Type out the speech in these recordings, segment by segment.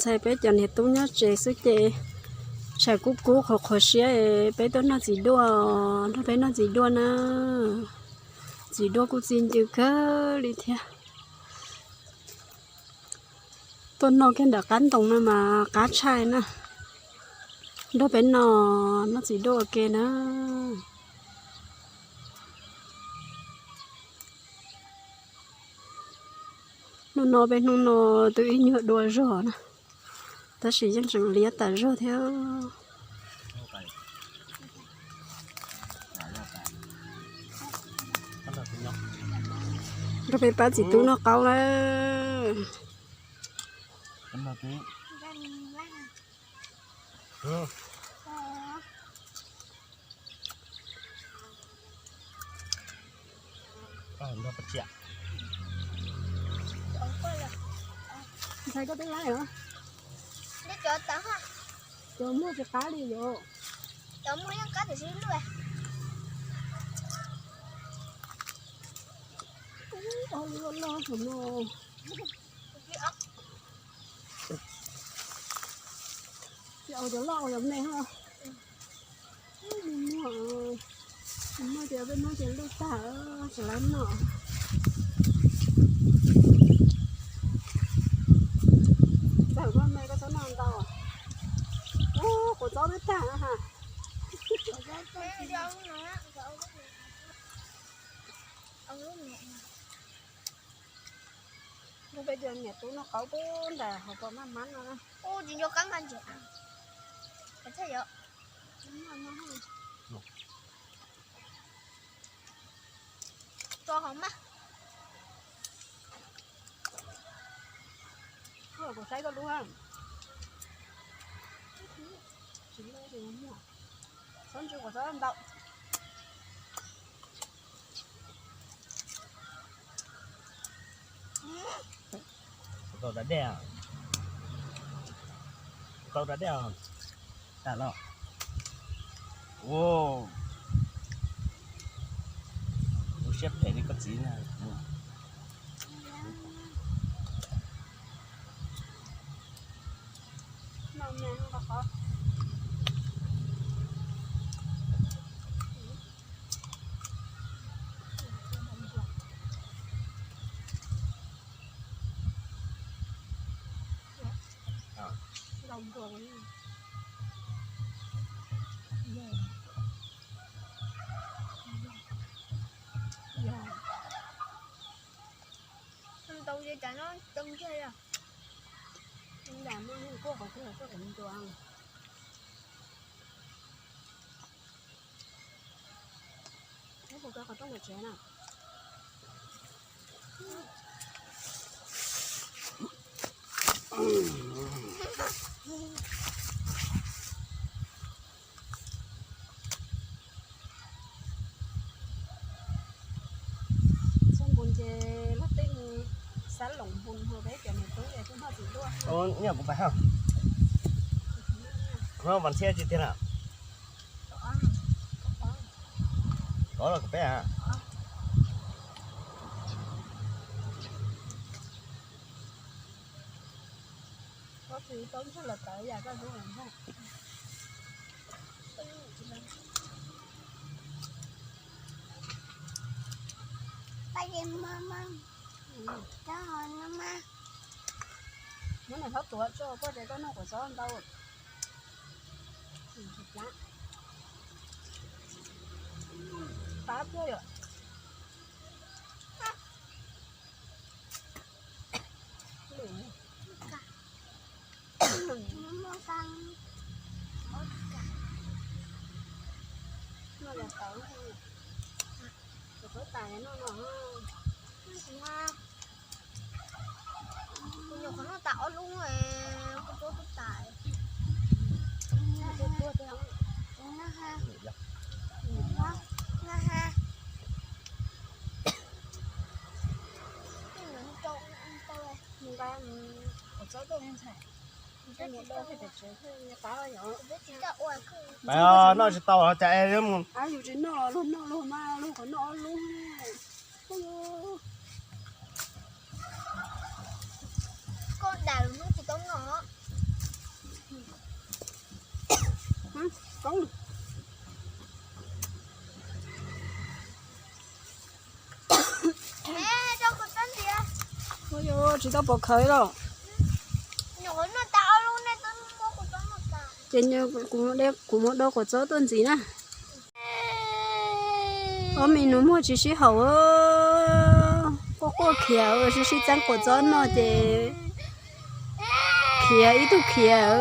Txhais peb cov niam tub nyob tsev xwb ces tshais kub kub qhuav qhuav siab, peb tuaj noj txiv duaj, nrog peb noj txiv duaj na. Txiv duaj kuj txi ncw kawg li thiab. Tuaj noj kiag nram qab ntoo no mas qab tshaj na. Nrog peb noj, noj txiv duaj ua ke na. Hnub no peb hnub no twb ib nyuag dua zog na, tab sis yeej tseem liab tas zog thiab. Nrog peb pab txiv tub noj qaub lawm. Ntshai koj twb laib os. Cov muag tsis qab li yom. Ua li loj loj no. Tsis aus cov loj, aus cov me ho. Muag, muag ces peb muab ces luj tag, tsis laib noj. Ntxawm muaj me koj txhob noj ntau. Ub, quav txob twb tag ha. Peb cov niam tub noj qaub pub nram hauv pas maj mab no. Ub, tsis nco qab nqa ntses. Tso hauv mas. Kuv saib koj lub. Tsis muaj, txhob ntsis kuv txhob ntau. Kau da dej, kau da dej. Tag los. Ua, lub siab phem li koj txiv na. Ntau ces cas no tau ntshe yog. Nram muaj neeg kuaj qhov twg los tuaj kom ntua. Neb puas kawg qhov rooj pem tsev na? Txog npus ces luag tej xav loos npus hos peb cov niam tub es twb noj txiv duaj. Nyiaj kuv pais ha. Vas thiab tsis tiag na. Kov los kom peb a. Koj tsis tau ntsuag los tawv yam koj ntsuag los ntag. Muab niam hlob tuav tso koj ces koj noj quav txob ntau. Pab tuaj yom. Noj yam tawv, kuv txhob tas noj no. Kuv nyuam qhuav noj tas ob lub, kuv txhob tas. Nqa, kuv txhob tuaj ntxhais. Nqa, noj tsis tau cas es mus. Yus tsis noj los luag noj, luag mas luag qhov noj ob lub. Koj daim hnub tsis tau noj. Tsis tau pom khawv los. Ces kuv muab do quav txob tuaj ntxiv na. Ob me nus muag tsis sib haum, quaj quaj khiav, sib sib txeeb quav txob noj ces khiav ib tug khiav.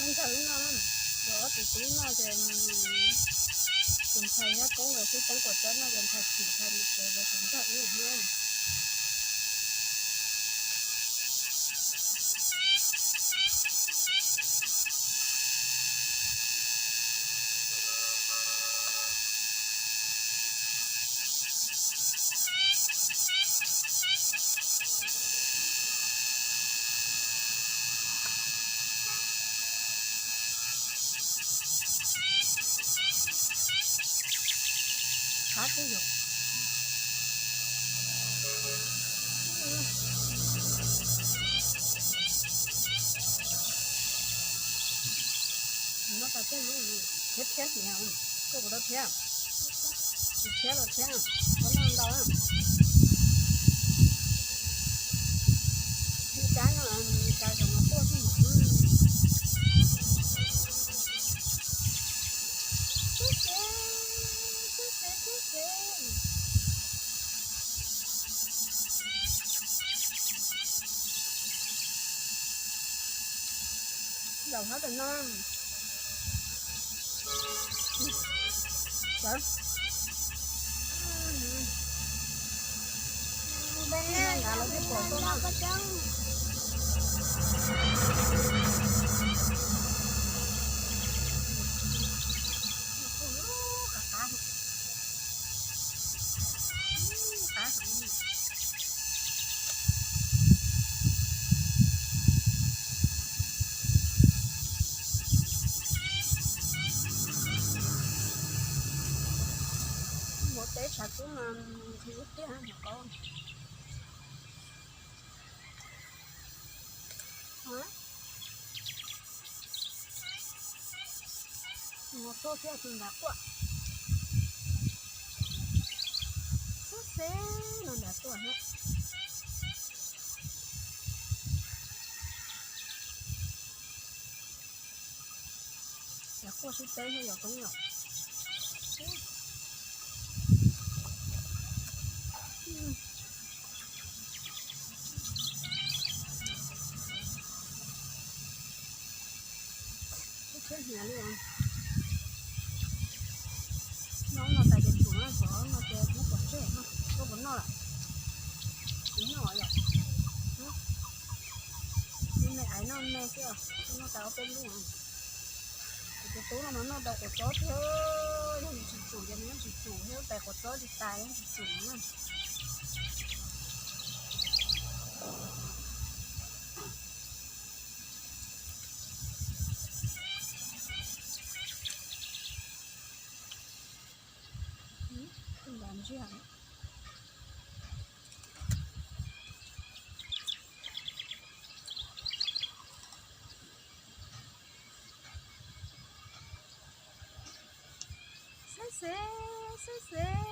Ntxhais no, tus tub no ces tus ntxhais nyob koob nkawd sib teeb quav txob no ces ntxhais chim ntxhais mus tsev, ntxhais ntxawg ib yam. Qab twb yog. Noj tas thiab, thiab thiab niam, koj puas tau thiab? Tsis thiab los thiab, koj noj ntau. Ib cab no, cab zaum no tuaj xwb mas. Xwb xwb, xwb xwb, xwb xwb. Zaum hab tam no. Muaj teb tshav kub mas nqhis tiag nyuam qau. Mus tuaj thiab tus nrad quaj. Xwb xwb no nrad tuaj thiab. Yog quaj sib teb thiab yog koob yom. Tib tsheb hniav li os. Noj no tas ces tsum na, tsov no ces muab pov tseg no. Koj puas noj lawm? Tsis noj yom. Me me aiv noj me xwb, noj tas ob peb lub. Kuv tus tub no mas noj tau quav txob thiab, yog nws tsis tsum ces nws yeej tsis tsum thiab, tais quav txob tsis tas yeej tsis tsum na. Nrad ntsiag. Xwb xwb, xwb xwb.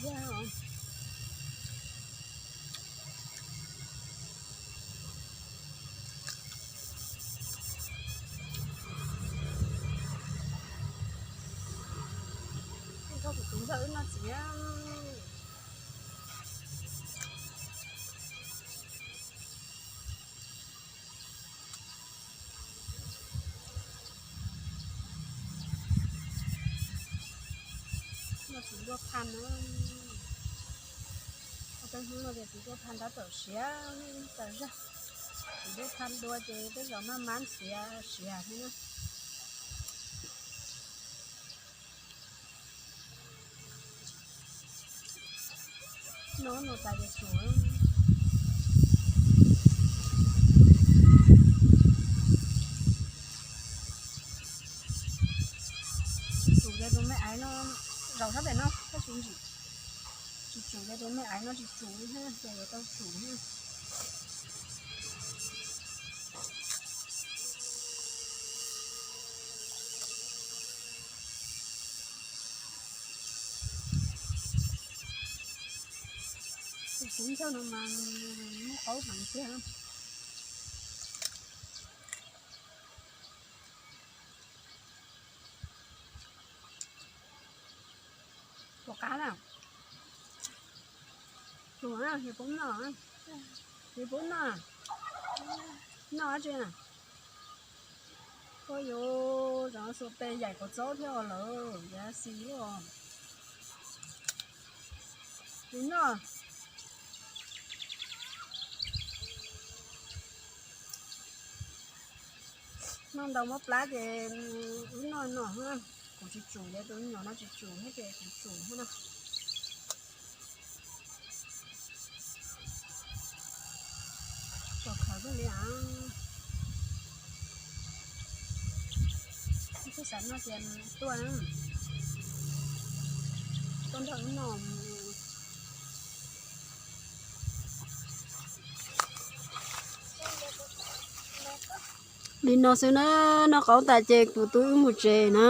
Thiab os. Koj kuv tus npawg wb noj txiv. Noj txiv ntuj pha na. Ua tej hnub no ces txiv ntuj pha ntab tom siav, tawm zaj. Txiv ntuj pha dua ces tej zaum maj mab siav siav thiab na. No no tas ces tsum. Tsum ces tus me aiv no zaum sab pem no tab sis ntsim. Tsis tsum ces tus me aiv no tsis tsum li thiab ces yuav tau tsum thiab. Tus kuv ntsawg no mas muaj qaub heev tiag. Puas qab na? Tus na, yus pub noj, yus pub noj, noj dab tsi na? Ua yuav cov xuas tes yaim kua txob thiab lawm, yav xis luaj. Yus noj. Noj ntau mob plab ces wb noj no, kuv tsis tsum ces tus me nyuam no tsis tsum thiab ces kuv tsum thiab no. Pom khawv kawg li. Kuv xav noj ces tuaj, tuaj nrog wb noj. Li no xwb na, noj qaub tas ces kuv twb wb mus tsev na.